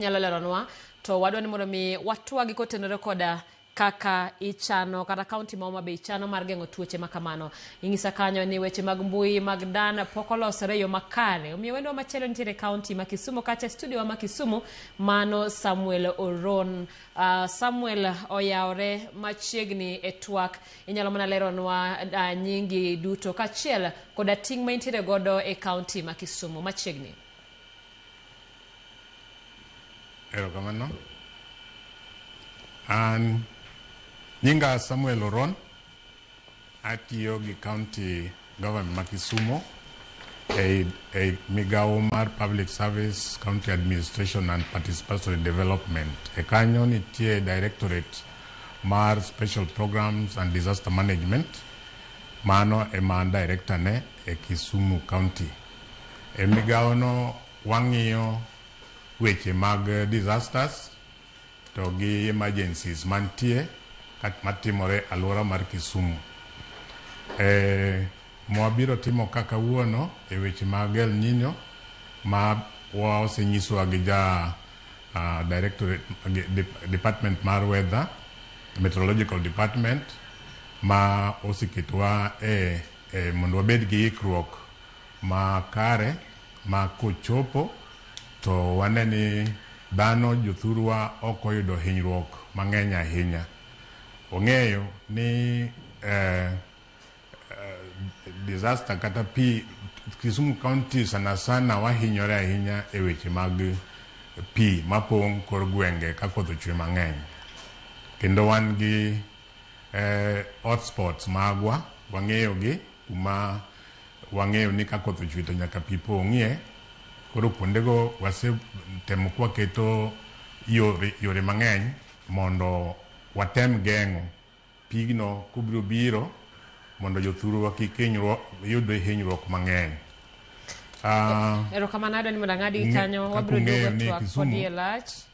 Nyalo leronwa to wadwa ni mondo mi watwagi kotenore koda kaka ichano kata kaunti ma Homa Bay chano mar geng'o tuoche ma kamano. Ing'isa kanyo ni weche mag mbui mag dan pok olosore e yo makare. Omiyo wendwa machielo nitiere e kaunti ma Kisumu kacha e studio wa ma Kisumu mano Samuel Oron. Samuel oyawore machiegni e twak. Inyalo mana leronwa nyingi duto kaachiel koda ting' ma intiere godo e kaunti ma Kisumu machiegni. Erokamano. An nyinga Samuel Oron, atiyo gi county government ma Kisumu e, e migawo mar Public Service, County Administration and Participatory Development. E kanyo nitie directorate mar Special Programs and Disaster Management. Mano ema an director ne e Kisumu County. E migawo no wang'iyo weche mag disasters to gi emergencies mantie matimore aluora mar Kisumu. E, mwabiro timo ka kawuono e weche mag El Nino ma osenyiswa gi ja directorate department mar weather meteorological department ma oseketwa e, e mondo wabed gi ikruok makare ma kochopo to wane ni dhano jothurwa ok oyudo hinyruok mang'eny ahinya. Ong'eyo ni disaster kata pi Kisumu County sana sana wahinyore ahinya e weche mag pi mapong' kor gwenge ka koth ochwe mang'eny. Kendo wan gi hotspots magwa wang'eyo gi kuma wang'eyo ni ka koth ochwe to nyaka pi pong'ie. Koro kuondego wasetemo kwaketo yore, yore mang'eny mondo watem geng'o pigno kobiro biro mondo jothurwa kik yud hinyruok mang'eny. Erokamano, adwa ni mondo ang'adi kanyo, wabiro duogo twak podi e lach.